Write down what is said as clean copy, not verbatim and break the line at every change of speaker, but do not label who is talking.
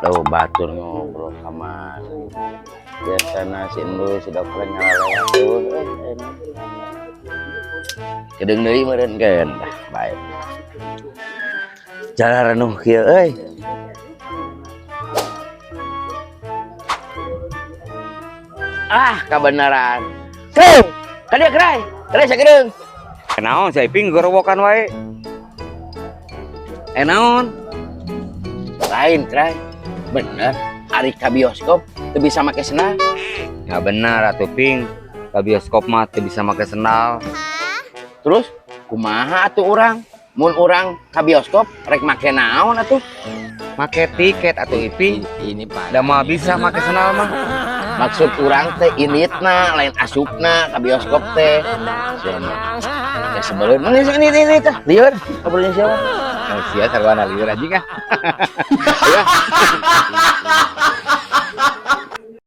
Tuh, batur ngobrol kamari. Biasana si Endu, si dokter ngalalewat tuh. Eh, eh. Kedeung deui meureun keun. Dah, baik. Jalan renuh kieu euy. Ah, kebenaran. Kring, kadieu kray. Kray sakedeung.
Naon si Iping gorowokan wae. Eh, naon?
Lain, kray. Bener, ari ka bioskop teu bisa make sendal.
Ya benar atuh, Ping. Ka bioskop mah teu bisa make sendal.
Terus kumaha atuh urang? Mun urang ka bioskop rek make naon atuh?
Make tiket atuh, Iping.
Ini Pak.
Da mah bisa make sendal mah.
Maksud urang teh initna lain asupna ka bioskop teh. Siapa? Ya sebelum mana ini teh lieur ngobrolnya siapa?
Oh, sia sarwana lieur anjing ah.
Ya.